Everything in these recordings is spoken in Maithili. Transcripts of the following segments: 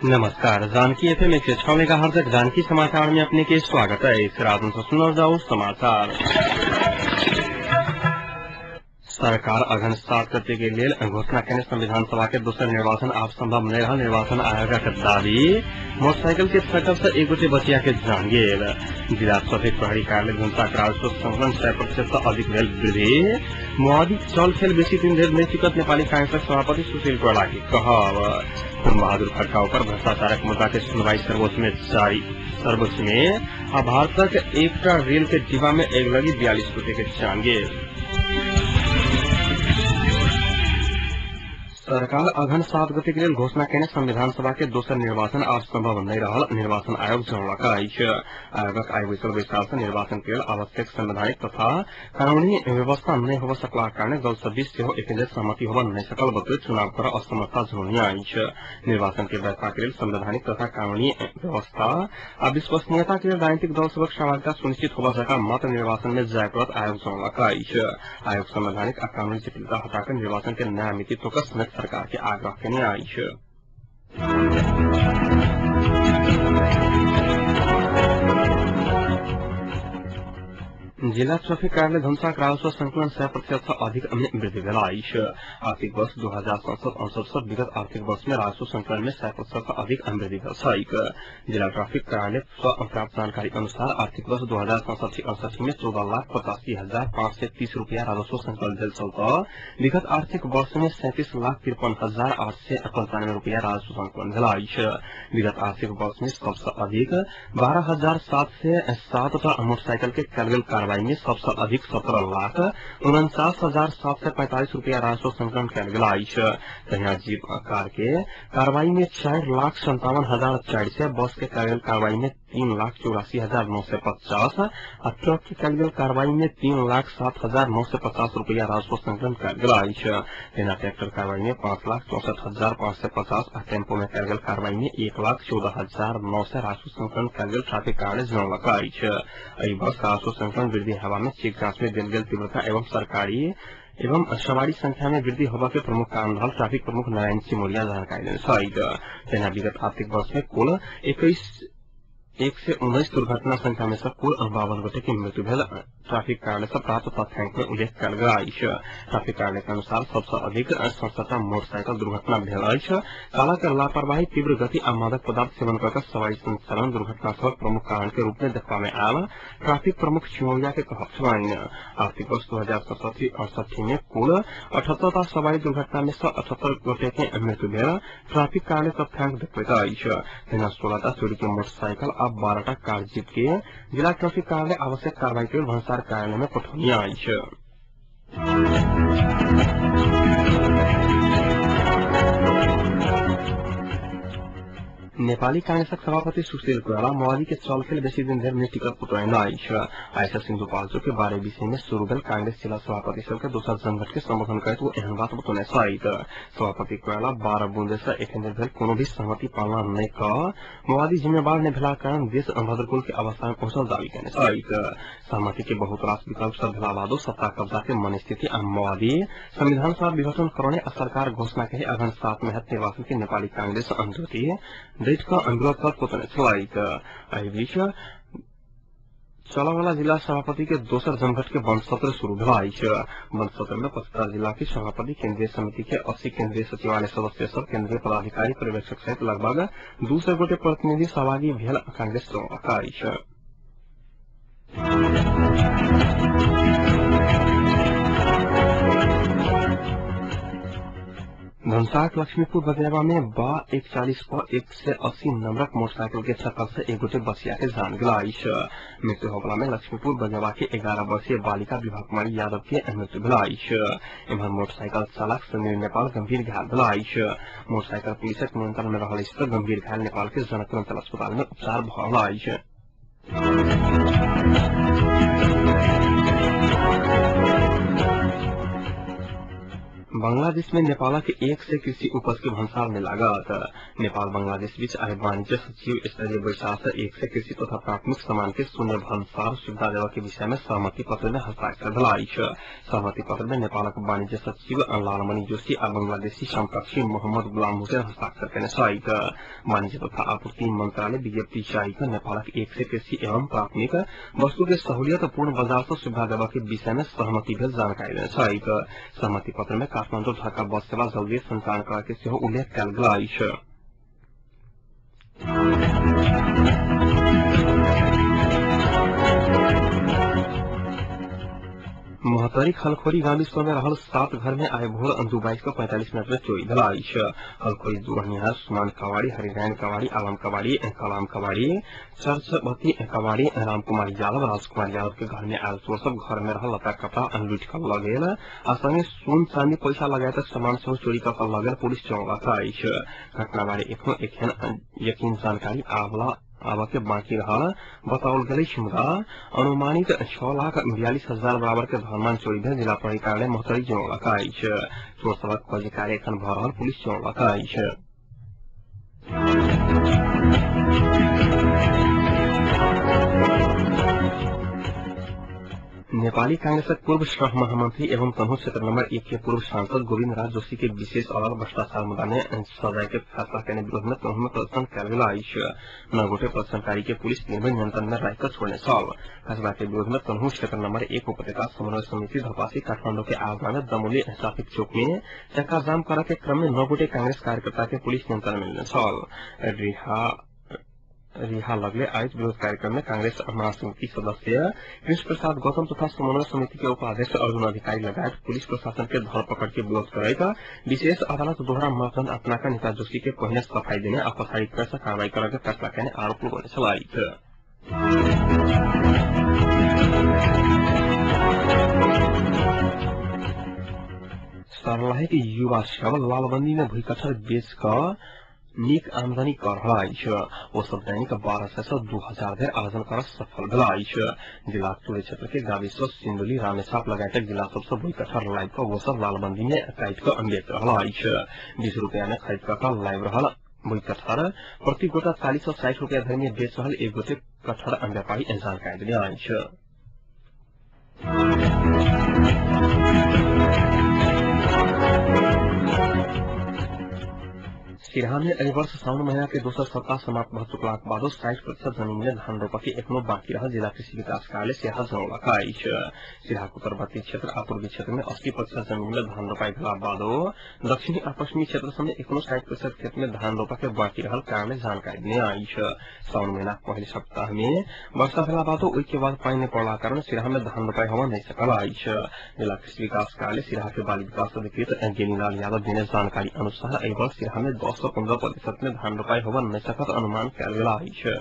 नमस्कार, जानकी एफएम 106 मेगाहर्ट्ज जानकी समाचार में अपने के स्वागत है। इस रात सुनल जाओ समाचार। सरकार अघन 7 गते के लेल घोषणा केने संविधान सभा के दोसर निर्वाचन आब संभव नहीं रहल निर्वाचन आयोगक दावी। मोटरसाइकिल के ठक्कर से एक गोटे बचिया के जान गेल। जिला ट्रैफिक प्रहरी कार्यालय घंटाक राजस्व संकलन 100% से अधिक भेल वृद्धि। माओवादी चल खेल बेसी दिन धरि नहि टिकत नेपाली कांग्रेसक सभापति सुशील कोइराला के कहब। पूर्ण बहादुर खड़का पर भ्रष्टाचारक मुद्दा के सुनवाई सर्वोच्च में आ भारतक एकटा रेल के डिब्बा में अगिलगी 42 गोटे के जान गेल। सरकार अघन 7 गते के लेल घोषणा केने संविधान सभा के दोसर निर्वाचन आब संभव नहीं रहल निर्वाचन आयोग जनौलक अछि। आयोगक आइ बैसल बैसार से निर्वाचन के लेल आवश्यक संवैधानिक तथा कानूनी व्यवस्था नहि होबय सकलाक कारणे दल सब बीच सेहो एखन सहमति होबय नहि सकल बतैत चुनाव कर असमर्थता जनौने अछि। निर्वाचन के व्यवस्था के लेल संवैधानिक तथा कानूनी व्यवस्था आ विश्वसनीयता के लेल राजनीतिक दल सभक सहभागिता सुनिश्चित होबय जकाँ मात्र निर्वाचन में जाय पड़त आयोग जनौलक अछि। आयोग संवैधानिक आ कानूनी जटिलता हटाकर निर्वाचन के नया मिति तोकत समेत सरकार के आग्रह केने अछि। जिला ट्रैफिक कार्यालय धनुषाक राजस्व संकलन 100% से अधिक में वृद्धि भेल अछि। आर्थिक वर्ष 2067-68 से विगत आर्थिक वर्ष में राजस्व संकलन में 100% से अधिक वृद्धि भेल छैक। जिला ट्रैफिक कार्यालय से प्राप्त जानकारी अनुसार आर्थिक वर्ष 2067-68 में 14,85,530 रुपया राजस्व संकलन भेल छल त विगत आर्थिक वर्ष में 37,53,895 रुपया राजस्व संकलन भेल अछि। विगत आर्थिक वर्ष में सबसे अधिक 12,707 मोटरसाइकिल के कयल गेल कार्रवाई में सबसे अधिक 17,49,745 रुपया राजस्व संकलन कयल गेल अछि। तहिना जीप कार के कार्रवाई में 4,57,400, बस के कयल गेल कार्रवाई में 3,84,950 आ ट्रक के कयल गेल कार्रवाई में 3,07,950 रुपया राजस्व संकलन कयल गेल अछि। तहिना ट्रैक्टर कार्रवाई में 5,64,550 आ टेम्पो में कयल गेल कार्रवाई में 1,14,900 राजस्व संकलन कयल गेल ट्रैफिक कार्यालय जनौलक अछि। एहि वर्ष राजस्व संकलन वृद्धि हवा में चेक जांच में देल गेल तीव्रता एवं सरकारी एवं सवारी संख्या में वृद्धि होबा के प्रमुख कारण रहल ट्रैफिक प्रमुख नारायण सिमोरिया जानकारी देने छथि। तहिना विगत आर्थिक वर्ष में कुल 119 दुर्घटना संख्या में से कुल 52 गोटे के मृत्यु भेल ट्रैफिक कार्यालय से प्राप्त तथ्यांक में उल्लेख कयल गेल अछि। ट्रैफिक कार्यालय के अनुसार सबसे अधिक 67 मोटरसाइकिल दुर्घटना भेल अछि। चालक लापरवाही, तीव्र गति आ मादक पदार्थ सेवन कऽ सवारी संचालन दुर्घटना सभक प्रमुख कारण के रूप में देखबा में आयल ट्रैफिक प्रमुख सिमोरिया के कहब छलनि। आर्थिक वर्ष 2067-68 में कुल 78 सवारी दुर्घटना में से 78 गोटे के मृत्यु भेल ट्रैफिक कार्यालय तथ्यांक देखबैत अछि। तहिना 16 चोरी के मोटरसाइकिल आ 12 कार जीप के जिला ट्रैफिक कार्यालय आवश्यक कार्रवाई के भन्सार कार्यालय में पठौने अछि। नेपाली कांग्रेसक सभापति सुशील कोइराला माओवादी के चलखेल बेसी दिन धरि नहि टिकत बतौने अछि। आइ से सिन्धुपाल्चोक के 12 विषय में शुरू भेल कांग्रेस जिला सभापति सबके दोसर जमघट के संबोधन करैत ओ एहन बात बतौने छथि। सभापति कोइराला 12 बुंदे से एखन धरि भेल कोनो भी सहमति पालना नहि कऽ माओवादी जिम्मेवार नहि भेलाक कारण देश भद्रकुल के अवस्था में पहुंचल दावी केने छथि। सहमति के बहुत रास विकल्प सब भेला बादो सत्ता कब्जा के मनस्थिति आ माओवादी संविधान सभा विघटन करौने आ सरकार घोषणा के अघन 7 में हैत निर्वाचन के नेपाली कांग्रेस अनुमति दैत कऽ अनुरोध कर बतौने छलथि। एहि बीच चलवला जिला सभापति के दोसर जमघट के बंद सत्र शुरू भेल अछि। बंद सत्र में 75 जिला के सभापति, केंद्रीय समिति के 80 केंद्रीय सचिवालय सदस्य सब, केंद्रीय पदाधिकारी, पर्यवेक्षक सहित लगभग 200 गोटे प्रतिनिधि सहभागी भेल कांग्रेस जनौलक अछि। धनुषाक लक्ष्मीपुर बजेवा में बा 140 क 180 नंबरक मोटरसाइकिल के ठक्कर से एक गोटे बचिया के जान गेल अछि। मृत्यु होबला में लक्ष्मीपुर बजेवा के 11 वर्षीय बालिका विभा कुमारी यादव के मृत्यु भेल अछि। एम्हर मोटरसाइकिल चालक समीर नेपाल गंभीर घायल भेल अछि। मोटरसाइकिल पुलिसक नियंत्रण में रहल अछि त गंभीर घायल नेपाल के जनकपुर अंचल अस्पताल में उपचार भऽ रहल अछि। बांग्लादेश में नेपालक 100 कृषि उपज के भन्सार में लागत। नेपाल बांग्लादेश बीच आइ वाणिज्य सचिव स्तरीय बैसार से 100 कृषि तथा प्राथमिक सामान के शून्य भन्सार सुविधा देवा के विषय में सहमति पत्र में हस्ताक्षर भेल अछि। सहमति पत्र में नेपालक वाणिज्य सचिव लालमणि जोशी आ बांग्लादेशी समकक्षी मोहम्मद गुलाम हुसैन हस्ताक्षर केने छथि। वाणिज्य तथा आपूर्ति मंत्रालय विज्ञप्ति जारी क नेपालक 100 कृषि एवं प्राथमिक वस्तु के सहूलियत पूर्ण बाजार से सुविधा देवा के विषय में सहमति भेल जानकारी देने छथि। सहमति पत्र में काठमाडौँ ढाका बस सेवा जल्दी संचालन करऽ के सेहो उल्लेख कयल गेल अछि। महोत्तरी खलखोरी गाविस में रहल 7 घर में आइ भोर 2:45 में चोरी भेल अछि। खलखोरी दुरहनिहार सुमान कवाड़ी, हरिनारायण कवाड़ी, आलम कवाड़ी, कलाम कवाड़ी, चर्चवती कवाड़ी, रामकुमार यादव, राजकुमार यादव के घर में आयल चोर सब घर में रहल लत्ता कपड़ा लूटि कऽ लऽ गेल आ संगे सोन चांदी पैसा लगायतक सामान सेहो चोरी कऽ कऽ लऽ गेल पुलिस जनौलक अछि। घटना बारे एखनो एहन यकीन जानकारी आबऽ के बाँकी रहल बताओल गेल अछि, मुदा अनुमानित 6,42,000 बराबर के धनमान चोरी भेल जिला प्रहरी कार्यालय महोत्तरी जनौलक अछि। चोर सभक खोजी कार्य एखन भऽ रहल पुलिस जनौलक अछि। नेपाली कांग्रेसक पूर्व सह महामंत्री एवं तनहुँ क्षेत्र नंबर 1 के पूर्व सांसद गोविन्द राज जोशी के विशेष अदालत भ्रष्टाचार मुद्दा में सजाय के फैसला केने विरोध में तनहुँ में प्रदर्शन कयल गेल अछि। 9 गोटे प्रदर्शनकारी के पुलिस निर्भय नियंत्रण में राखि कऽ छोड़ने छल। फैसला के विरोध में तनहुँ क्षेत्र नंबर 1 उपत्यका समन्वय समिति धपासी काठमाडौँ के आयोजना में दमोली ट्राफिक चौक में चक्का जाम करऽ के क्रम में 9 गोटे कांग्रेस कार्यकर्ता के पुलिस नियंत्रण में लेने छल। रिहा लगले आयोजित विरोध कार्यक्रम में कांग्रेस महासमिति सदस्य कृष्ण प्रसाद गौतम तथा समन्वय समिति के उपाध्यक्ष अर्जुन अधिकारी लगायत पुलिस प्रशासन के धरपकड़ के विरोध करैत विशेष अदालत दोहरा मापदंड अपनाकर नेता जोशी के पहिने सफाई देने आ पछाडि फेर कार्रवाई करऽ के फैसला केने आरोप लगौने छलथि। सर्लाही के युवा सब लालबंदी में भूइकठर बेच कऽ नीक आमदनी कर रहल अछि। ओ सब दैनिक 1200 से 2000 धरि आर्जन कर सफल भेल अछि। जिलाक चुड़े क्षेत्र के गाविस सिन्धुली, रामेछाप लगायतक जिला सबसँ भूइकठर लाइब कऽ ओ सब लालबंदी में काटि कऽ बेच रहल अछि। 20 रुपया में खरीद कऽ लाइब रहल भूइकठर प्रति गोटा 40 से 60 रुपया धरि में बेच रहल एक गोटे कठहर व्यापारी जानकारी देने अछि। सिरहा में एहि वर्ष साउन महीना के दोसर सप्ताह समाप्त भऽ चुकलाक बादो 60% जमीन में धान रोपऽ के एखनो बाँकी रहल जिला कृषि विकास कार्यालय सिरहा जनौलक अछि। सिरहाक उत्तरवर्ती क्षेत्र आ पूर्वी क्षेत्र में 80% जमीन में धान रोपाई भेला बादो दक्षिणी आ पश्चिमी क्षेत्र सब में एखनो 60% खेत में धान रोपऽ के बाँकी रहल कार्यालय जानकारी देने अछि। साउन महीनाक पहिल सप्ताह में वर्षा भेला बादो ओहि के बाद पानि नहि पड़लाक कारण सिरहा में धान रोपाई होबय नहि सकल अछि। जिला कृषि विकास कार्यालय सिरहा के बाली विकास अधिकृत गेनीलाल यादव देने जानकारी अनुसार एहि वर्ष सिरहा में 10 से 15% में धान रोपाई होबय नहि सकत अनुमान कयल गेल अछि।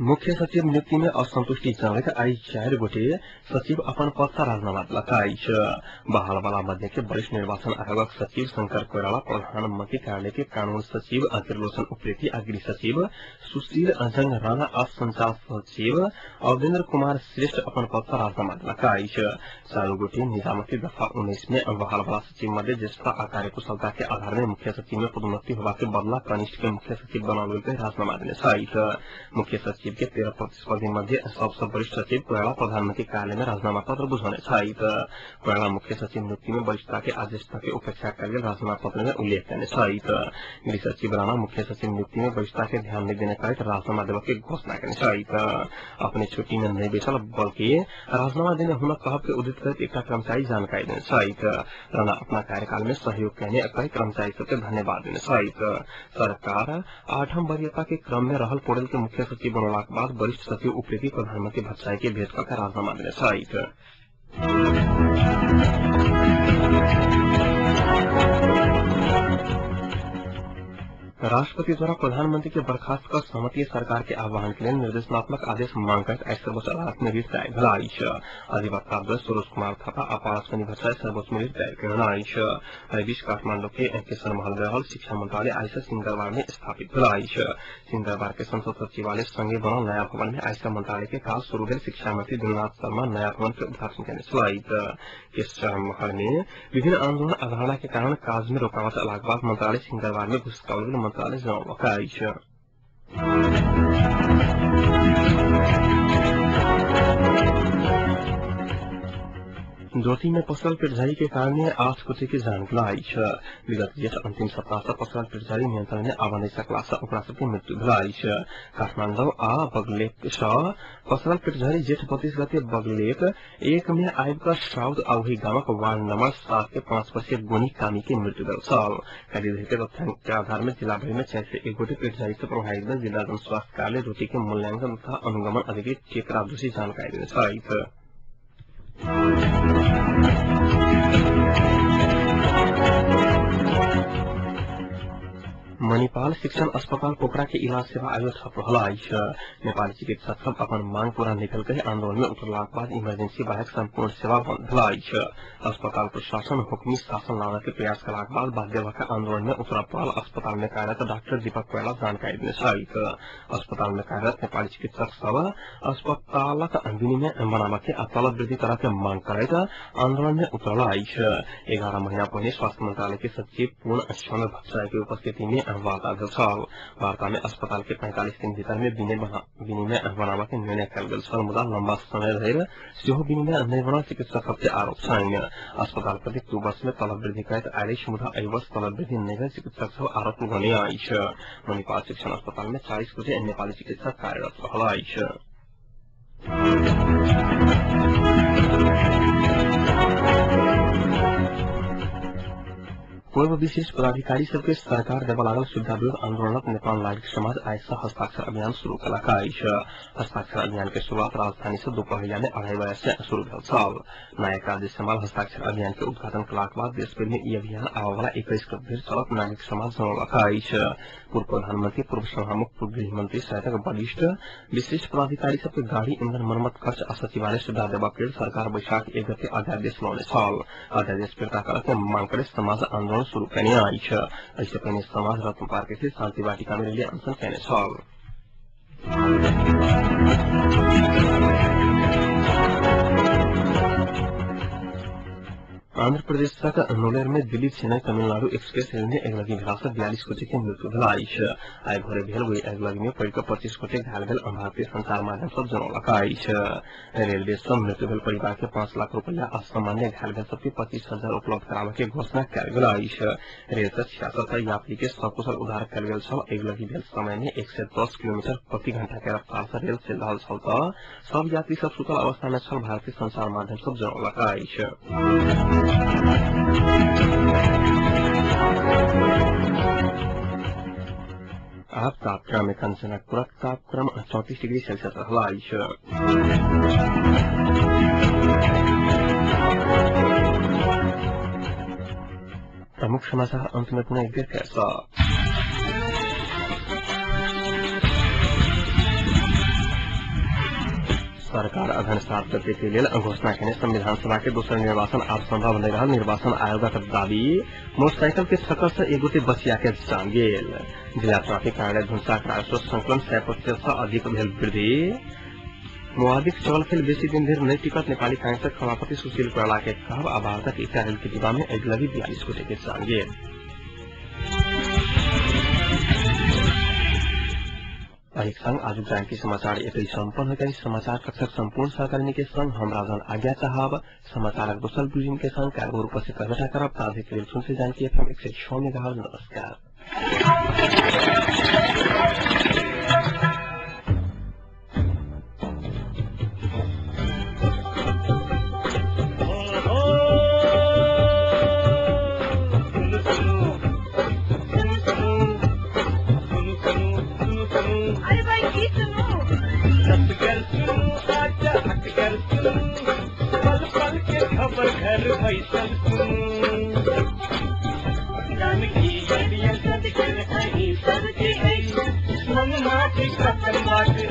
मुख्य सचिव नियुक्ति में असंतुष्टि जनैत आइ 4 गोटे सचिव अपन पद सँ राजीनामा देलक अछि। बहाल वाला मध्य के वरिष्ठ निर्वाचन आयोगक सचिव शंकर कोइराला, प्रधानमंत्री कार्यालय के कानून सचिव त्रिलोचन उप्रेती आ गृह सचिव सुशील जंग राणा आ संचार सचिव अवधेन्द्र कुमार श्रेष्ठ अपन पद सँ राजीनामा देलक अछि। 4 गोटे निजामती दफा 19 में बहाल वाला सचिव मध्य ज्येष्ठता आ कार्यकुशलता के आधार में मुख्य सचिव में पदोन्नति होबा के बदला कनिष्ठ के मुख्य सचिव बनाओल गेल राजीनामा देने छथि। मुख्य सचिव के 13 प्रतिस्पर्धी मध्ये सबसँ वरिष्ठ सचिव कोइराला प्रधानमंत्री कार्यालय में राजीनामा पत्र बुझौने छथि। कोइराला मुख्य सचिव नियुक्ति में वरिष्ठता के आ ज्येष्ठता के उपेक्षा कयल गेल राजीनामा पत्र में उल्लेख केने छथि। गृह सचिव राणा मुख्य सचिव नियुक्ति में वरिष्ठता के ध्यान नहि देने कहैत राजीनामा देबऽ के घोषणा केने छथि। अपने छुट्टी में नहि बैसल बल्कि राजीनामा देने हुनक कहब के उद्धृत करैत एकटा कर्मचारी जानकारी देने छथि। राणा अपना कार्यकाल में सहयोग केने कहि कर्मचारी सबके धन्यवाद देने छथि। सरकार 8म वरीयता के क्रम में रहल पौडेल के मुख्य सचिव बनौलाक बाद वरिष्ठ सचिव उप्रेती प्रधानमंत्री भट्टराई के भेंट कऽ राजीनामा देने छथि। राष्ट्रपति द्वारा प्रधानमंत्री के बर्खास्त कर सहमति सरकार के आह्वान के लेल निर्देशनात्मक आदेश मांग करैत आइ सर्वोच्च अदालत में रिट दायर भेल अछि। अधिवक्ता द्वय सरोज कुमार थापा आ पारसमणि भट्टराई सर्वोच्च में रिट दायर केने अछि। एहि बीच काठमांडू के किशन महल में रहल शिक्षा मंत्रालय आइ से सिंहदरबार में स्थापित भेल अछि। सिंहदरबार के संसद सचिवालय संगे बनल नया भवन में आइ से मंत्रालय के काज शुरू भेल शिक्षा मंत्री दिलनाथ शर्मा नया भवन के उद्घाटन केने छलथि। किशन महल में विभिन्न आंदोलन आ धरना के कारण काज में रोकावट अयलाक बाद मंत्रालय सिंहदरबार में घुसकाओल गेल मंत्रालय जनौलक अछि। डोटी में पसरल पेटझारी के कारण 8 गोटे के जान गेल अछि। विगत जेठ अंतिम सप्ताह से पसरल पेटझारी नियंत्रण में आबऽ नहि सकला से ओकरा सबके मृत्यु भेल अछि। काठमांडू आ बगलेक सँ पसरल पेटझारी जेठ 32 गते बगलेक 1 में आबि कऽ साउद आ ओहि गामक वार्ड नंबर 7 के 5 वर्षीय गोनी कामी के मृत्यु भेल छल। काल्हि धरि के तथ्यांक के आधार में जिला भरि में 401 गोटे पेटझारी से प्रभावित भेल जिला जन स्वास्थ्य कार्यालय रोटी के मूल्यांकन तथा अनुगमन अधिकृत टेकराज जोशी जानकारी देने छथि। मणिपाल शिक्षण अस्पताल पोखरा के इलाज सेवा आयोग ठप रहल अछि। नेपाली चिकित्सक सब अपन मांग पूरा नहि भेल कहि आंदोलन में उतरलाक बाद इमरजेंसी बाहेक संपूर्ण सेवा बंद भेल अछि। अस्पताल प्रशासन हुक्मी शासन लाबऽ के प्रयास कलाक बाद बाध्य भऽ आंदोलन में उतरऽ पड़ल अस्पताल में कार्यरत डॉक्टर दीपक कोइराला जानकारी देने छथि। अस्पताल में कार्यरत नेपाली चिकित्सक सब अस्पतालक विनिमय बनाबऽ के आ तलब वृद्धि करऽ के मांग करैत आंदोलन में उतरल अछि। 11 महीना पहिने स्वास्थ्य मंत्रालय के सचिव पूर्ण चन्द्र भट्टराई के उपस्थिति में वार्ता भेल छल। वार्ता में अस्पताल के 45 दिन भीतर में विनिमय बनाबऽ के निर्णय कयल गेल छल, मुदा लंबा समय धरि सेहो विनिमय नहि बनल चिकित्सक सबके आरोप छनि। अस्पताल प्रति 2 वर्ष में तलब वृद्धि करैत आयल अछि, मुदा एहि वर्ष तलब वृद्धि नहि भेल चिकित्सक सब आरोप लगौने अछि। मणिपाल शिक्षण अस्पताल में 40 गोटे नेपाली चिकित्सक कार्यरत रहल अछि। पूर्व विशेष पदाधिकारी सबके सरकार देबऽ लागल सुविधा विरोध आंदोलनक नेपाल नागरिक समाज आइ से हस्ताक्षर अभियान शुरू केलक अछि। हस्ताक्षर अभियान के शुरुआत राजधानी से दुपहरिया में 2:30 बजे से शुरू भेल छल। नायक राजेश हमाल हस्ताक्षर अभियान के उद्घाटन केलाक बाद देशभरि में ई अभियान आबऽ वाला 21 गते धरि चलत नागरिक समाज जनौलक अछि। पूर्व प्रधानमंत्री, पूर्व सभामुख, पूर्व गृह मंत्री सहितक वरिष्ठ विशेष पदाधिकारी सबके गाड़ी, ईंधन मरम्मत खर्च आ सचिवालय सुविधा देबाक लेल सरकार बैशाख 1 गते अध्यादेश लौने छल। अध्यादेश फिर्ता करऽ के मांग करैत समाज आंदोलन शुरू केने अछि। एहिसँ पहिने समाज रत्न पार्क स्थित शान्ति वाटिका में रिले अनशन केने छल। आंध्र प्रदेशक नोलेर में दिल्ली चेन्नई तमिलनाडु एक्सप्रेस रेल में अगिलगी भेला से 42 गोटे के मृत्यु भेल अछि। आइ भोरे भेल ओहि अगिलगी में पड़ि कऽ 25 गोटे घायल भेल भारतीय संचार माध्यम सब जनौलक अछि। रेलवे सँ मृत्यु भेल परिवार के 5 लाख रुपया आ सामान्य घायल भेल सबके 25,000 उपलब्ध कराबऽ के घोषणा कयल गेल अछि। रेल सँ 66 यात्री के सकुशल उद्धार कयल गेल छल। अगिलगी भेल समय में 110 किलोमीटर प्रति घंटा के रफ्तार से रेल चलि रहल छल तऽ सब यात्री सब सुतल अवस्था में छल भारतीय संचार माध्यम सब जनौलक अछि। आब तापक्रम एखन जनकपुरक तापक्रम 34 डिग्री सेल्सियस रहल अछि। प्रमुख समाचार अंत में पुनः एक बेर फेर। सरकार अघन 7 गते के लेल घोषणा केने संविधान सभा के दोसर निर्वाचन आब संभव नहि रहल निर्वाचन आयोगक दावी। मोटरसाइकिल के ठक्कर से एक गोटे बचिया के जान गेल। जिला ट्रैफिक कार्यालय धुनसाक राजस्व संकलन 100% से अधिक भेल वृद्धि। मुआदिक चल खेल बेसी दिन धरि नहि टिकत नेपाली कांग्रेसक सभापति सुशील कोइराला के कहब आ भारतक एकटा रेल के डिब्बा में अगिलगी 42 गोटे के जान गेल। एहिक संग आजुक जानकी समाचार एतै सम्पन्न होइत अछि। समाचार कक्षक सम्पूर्ण सहकर्मी के संग हम राजन आज्ञा चाहब। समाचारक दोसर बुलेटिन के संग काल्हि भोर उपस्थित रहबे करब। ताधरि लेल सुनते जानकी एफएम 106 मेगाहर्ट्ज। नमस्कार। जानकी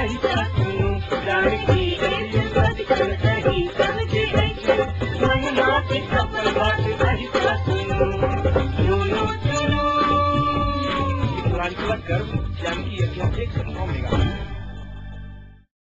एहिसँ सुनू। जानकी अछि सदिखन एहि सबके अछि, मनमा सफल बात एहिसँ सुनू। सुनू सुनू, मिथिलांचलक गर्व।